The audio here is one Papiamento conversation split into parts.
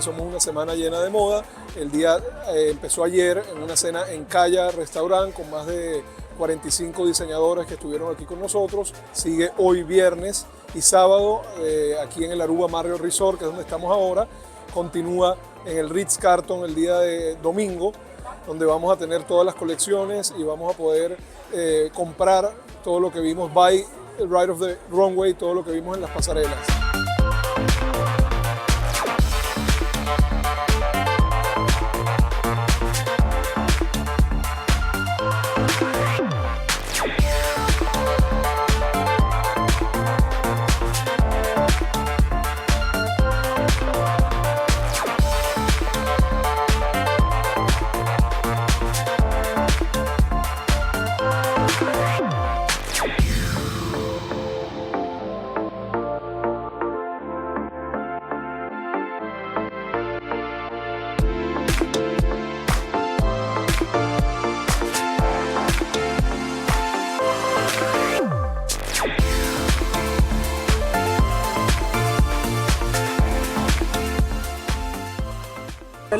Somos una semana llena de moda. El día eh, empezó ayer en una cena en Calla Restaurant con más de 45 diseñadores que estuvieron aquí con nosotros. Sigue hoy viernes y sábado eh, aquí en el Aruba Marriott Resort, que es donde estamos ahora. Continúa en el Ritz Carlton el día de domingo, donde vamos a tener todas las colecciones y vamos a poder eh, comprar todo lo que vimos by right of the runway, todo lo que vimos en las pasarelas.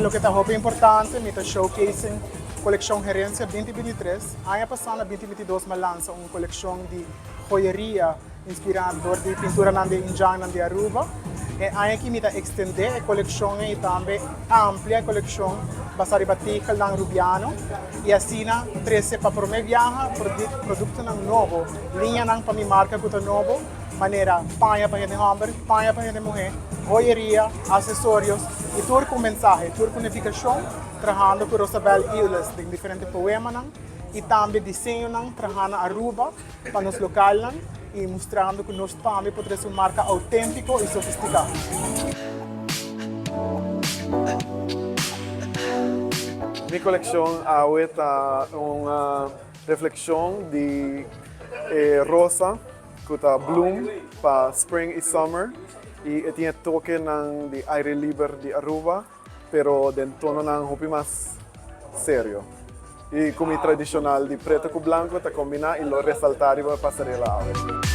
Loke ta hopi importante, mi ta showcasing coleccion Herencia 2023. Aña pasa na 2022 mi a lansa un coleccion di joyeria inspira door di pinturanan di indjannan di Aruba. E aña aki mi ta extende e coleccion y tambe amplia e coleccion basa riba tegelnan Rubiano y asina trece pa prome biaha productonan nobo, liñanan pa mi marca cu ta nobo, manera paña pa hende homber, paña pa hende muhe, joyeria, accesorios y tur cu mensahe, tur cu nificacion, trahando cu Rosabel Iules den diferente poemanan y tambe diseñonan traha na Aruba pa nos localnan y mustrando cu nos tambe por trece un marca autentico y sofistica. Mi coleccion awe ta un reflexion di e rosa cu ta bloom pa spring y summer y e tin e tokenan di aire liber di Aruba pero den tononan hopi mas serio y cu mi tradicional di preto cu blanco ta combina y lo resalta riba e pasarela awe.